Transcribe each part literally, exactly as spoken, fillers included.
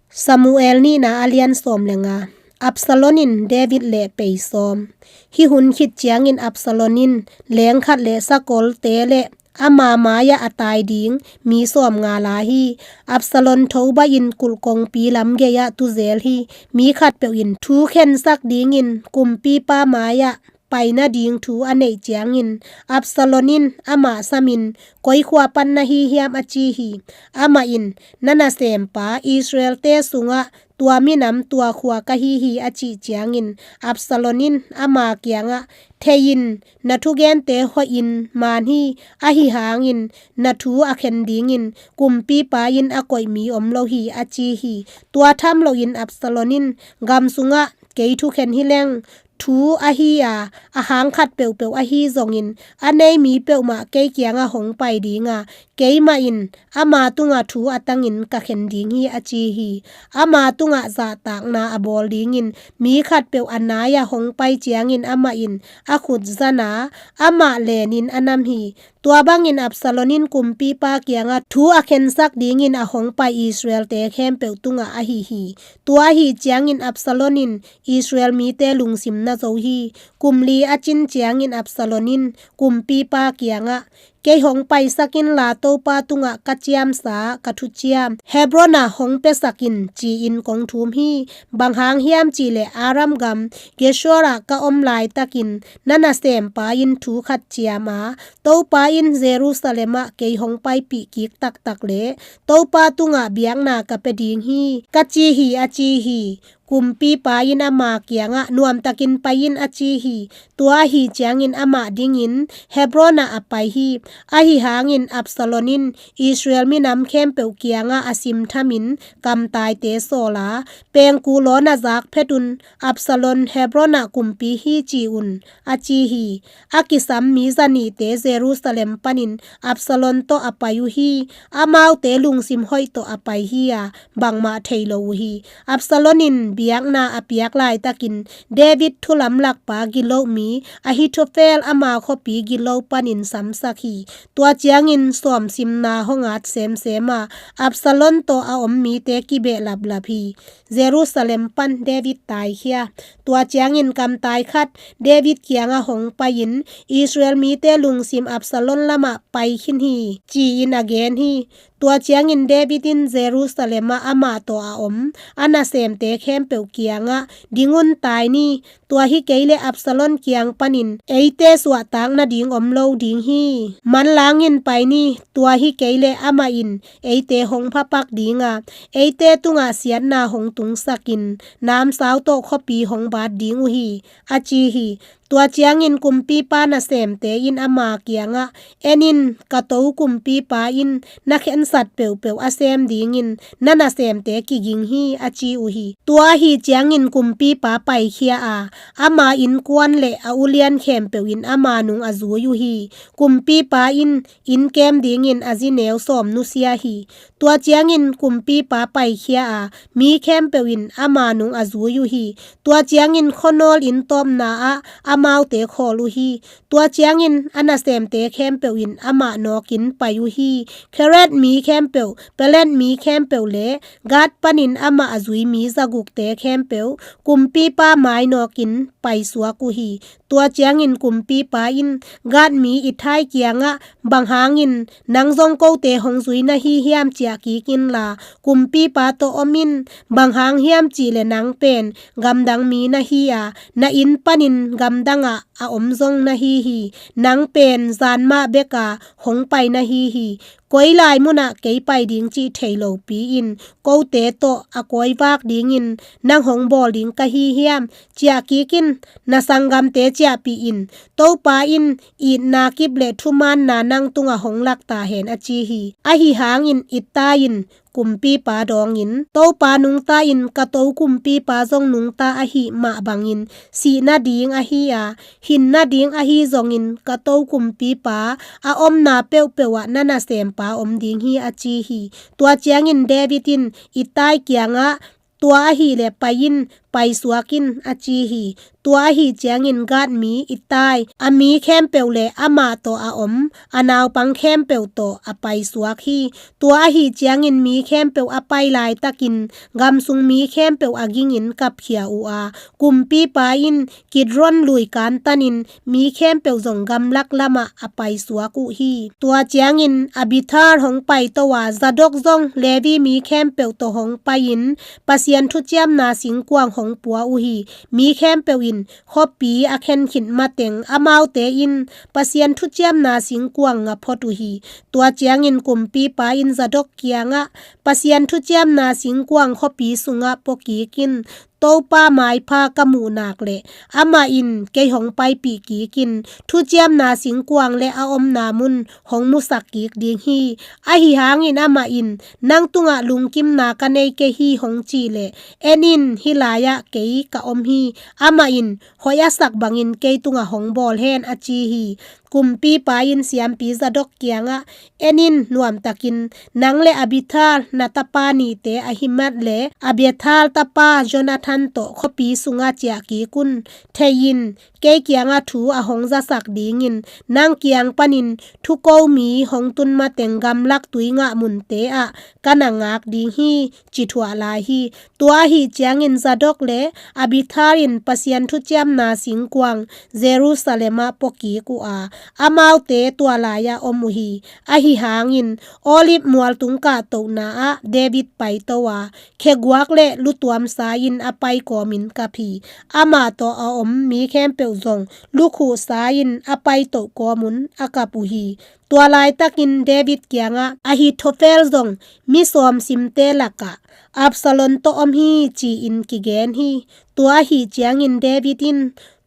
Samuel nihna a lian sawm le nga. Absalon in David leh pei sawm. Hih hun khit ciangin Absalon in leng khat le sakolte le ama mai-ah a tai ding mi sawm nga la hi. Absalon tho baih in kulh kongpi lam gei-ah tu zel hi. Mi khatpeuh in thu khensak dingin kumpipa mai-ah pai nading thu a neih ciangin Absalon in amah samin, "Koi khua pan na hi hiam?" a ci hi. Amah in, "Na nasempa Israelte sungah tua minam tua khua ka hi hi," a cih ciangin Absalon in ama kiangah, "Thei in, na thugente hoihin man hi, ahi hangin na thu a khen dingin kumpipa in a koih mi om lo hi," a ci hi. Tua tham loin Absalon in, "Gam sungah kei thukhen hi leng, thu ahi a, a hang khat peuhpeuh ahi zongin a nei mi peuhmah kei kiangah hong pai ding a, keimah in ama tungah thu a tangin ka khen ding hi," a ci hi. Ama tungah zahtakna a bawl dingin mi khatpeuh a nai-ah hong pai ciangin amah in a khut zan a, amah lenin a nam hi. Tua bangin Absalon in kumpipa kiangah thu a khensak dingin a hong pai Israelte khempeuh tungah ahi hi. Tua ahi ciangin Absalon in Israel mite lungsim na zo hi. Kum li a cin ciangin Absalon in kumpipa kiangah, "Kei hong paisak inla Topa tungah ka ciamsa ka thuciam Hebron ah hong pesak in," ci-in kong thum hi. Bang hang hiam cihleh Aram gam Geshur ah ka om laitakin na nasempa in thu khat ciam a, "Topa in Jerusalem ah kei hong paipih kik taktak le Topa tungah biakna ka pia ding hi," ka ci hi, a ci hi. Kumpipa in ama kiangah, "Nuamtakin pai in," a ci hi. Tua ahi ciangin amah dingin Hebron ah a pai hi. Ahi hangin Absalon in Israel minam khempeuh kiangah a simthamin kamtaite sawl a, "Pengkul awn a zak phet un, Absalon Hebron ah kumpi hi ci un," a ci hi. A kisam mi za nihte Jerusalem panin Absalon tawh a pai uh hi. Amaute lungsim hoih tawh a pai hi a, bangmah thei lo uh hi. Absalon in biakna a piak laitakin David thu lamlakpa gilo mi Ahithophel ama khuapi gilo panin samsak hi. Tua ciangin sawmsimna hong at semsem a, Absalon tawh a om mite kibehlaplap hi. Jerusalem pan David taikhia. Tua ciangin kamtai khat David kiangah hong pai-in, "Israel mite lungsim Absalon lamah pai khin hi," ci-in a gen hi. Tua ciangin David in Jerusalem ah amah tawh a om a nasemte khempeuh kiangah, "Ding un, tai ni, tua hi kei leh Absalon kiang panin eite suahtak nading om lo ding hi. Manlangin pai ni, tua hi kei leh amah in eite hong phapak ding a, eite tungah siatna hong tungsakin namsau tawh khuapi hong bat ding uh hi," a ci hi. Tua ciangin kumpipa nasemte in ama kiangah, "En in, ka to kumpipa in na khensat peuhpeuh a sem dingin na nasemte kiging hi," a ci uh hi. Tua ahi ciangin kumpipa paikhia a, ama innkuan le a ulian khempeuh in ama nung a zui uh hi. Kumpipa in inn kem dingin a zi neu sawm nusia hi. Tua ciangin kumpipa paikhia a, mi khempeuh in ama nung a zui uh hi. Tua ciangin khuanawl inn tawpna ah amaute khawl uh hi. Tua ciangin a nasemte khempeuh in amah nawkin pai uh hi. Khereth mi khempeuh, Pelet mi khempeuh le Gath panin amah a zui mi zagukte khempeuh kumpipa mai nawkin paisuak uh hi. Tua ciangin kumpipa in Gath mi Ittai kiangah, "Bang hangin nang zong kote hong zui na hi hiam?" ciah kik inla, "Kumpipa tawh om in, bang hang hiam cihleh nang pen gamdang mi na hi a, na inn panin gamdangah a om zong na hi hi. Nang pen zan mah beka hong pai na hi hi. Koi lai munah kei pai ding cih thei lopi-in kote tawh a kawivak dingin nang hong bawl ding ka hi hiam? Ciah kik in, na sanggamte ciahpih in. Topa in itna kip le thumaanna nang tungah hong lak ta hen," a ci hi. Ahi hangin Ittai in kumpipa dawngin, "Topa nungta in ka to kumpipa zong nungta ahih mah bangin sih nading ahi a, hin nading ahi zongin ka to kumpipa a omna peuhpeuh ah na nasempa om ding hi," a ci hi. Tua ciangin David in Ittai kiangah, "Tua ahih leh pai in, paisuak in, a ci hi. Tua ahi ciangin Gath mi Ittai a mi khempeuh le amah tawh a om a naupang khempeuh tawh a paisuak hi. Tua ahi ciangin mi khempeuh a pai laitakin gam sung mi khempeuh a gingin kapkhia uh a, kumpipa in Kidron lui kantanin mi khempeuh zong gamlak lamah a paisuak uh hi. Tua ciangin Abiathar hong paito a, Zadok zong Levi mi khempeuh tawh hong pai-in Pasian thuciamna singkuang hong pua uh hi. Mi khempeuh in khuapi a khen khit mateng amaute in Pasian thuciamna singkuang nga phot uh hi. Tua ciangin kumpipa in Zadok kiangah, Pasian thuciamna singkuang khuapi sungah pua kik in, Topa maipha ka muh nak le amah in kei hong paipih kik in, thuciamna singkuang le a omna mun hong musak kik ding hi. Ahi hangin amah in, nang tungah lungkimna ka nei kei hi hong cih le, en in, hih lai-ah kei ka om hi. Amah in hoih a sak bangin kei tungah hong bawl hen, a ci hi. Kumpipa in siampi Zadok kiangah, en in, nuamtakin nang le Abiathar na tapa nihte Ahimelek le Abiathar tapa Jonathan tawh khuapi sungah ciah kik un. Thei in, kei kiangah thu a hong zasak dingin nang kiang panin thuko mi hong tun mateng gamlak tui ngah munte ah ka na ngak ding hi, ci thuah lai hi. Tua ahi ciangin Zadok le Abiathar in Pasian thuciamna singkuang Jerusalem ah pua kik uh a, amaute tua lai-ah om uh hi. Ahi hangin Olive mual tung kahtohna ah David paito a, kheguak le lutuamsa in a pai kawmin kap hi. Amah tawh a om mi khempeuh zong lukhuhsa in a paito kawmun a kap uh hi. Tua laitakin David kiangah Ahithophel zong mi sawm simte lakah Absalom tawh om hi, ci-in kigen hi. Tua ahi ciangin David in,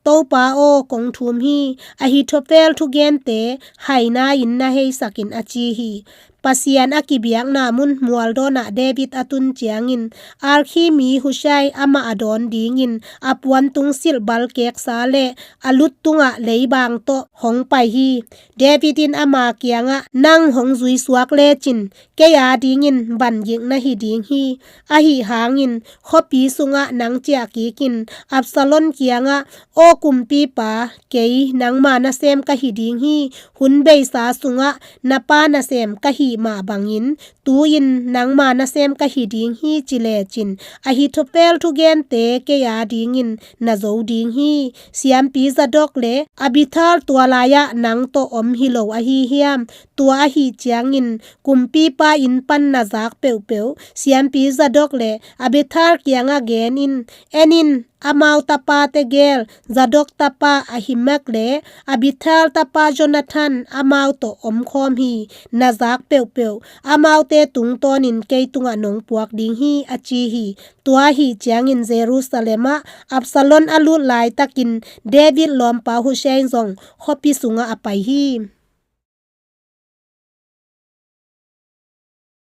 Topa aw, kong thum hi, Ahithophel thugente haina in na heisak in, a ci hi. Pasian a kibiakna mun mualdawnah David a tun ciangin, Arkhi mi Hushai amah a dawn dingin a puantung silh balkeksa le a lut tungah leibang tawh hong pai hi. David in ama kiangah, nang hong zuisuak lecin kei a dingin bangik na hi ding hi. Ahi hangin khuapi sungah nang ciah kik in, Absalom kiangah, aw kumpipa, kei nangma nasem ka hi ding hi. Hun beisa sungah na pa nasem ka hih mah bangin tu-in nangma nasem ka hi ding hi, ci lecin Ahithophel thugente kei a dingin na zo ding hi. Siampi Zadok le Abiathar tua lai-ah nang tawh om hi lo ahi hiam? Tua ahi ciangin kumpipa inn pan na zak peuhpeuh siampi Zadok le Abiathar kiangah gen in, en in, amau tapate gel, Zadok tapa Ahimelek le Abiathar tapa Jonathan amau tawh omkhawm hi. Na zak peuhpeuh amaute tungtawnin kei tungah nong puak ding hi, a ci hi. Tua ahi ciangin Jerusalem ah Absalom a lut laitakin David lawmpa Hushai zong khuapi sungah a pai hi.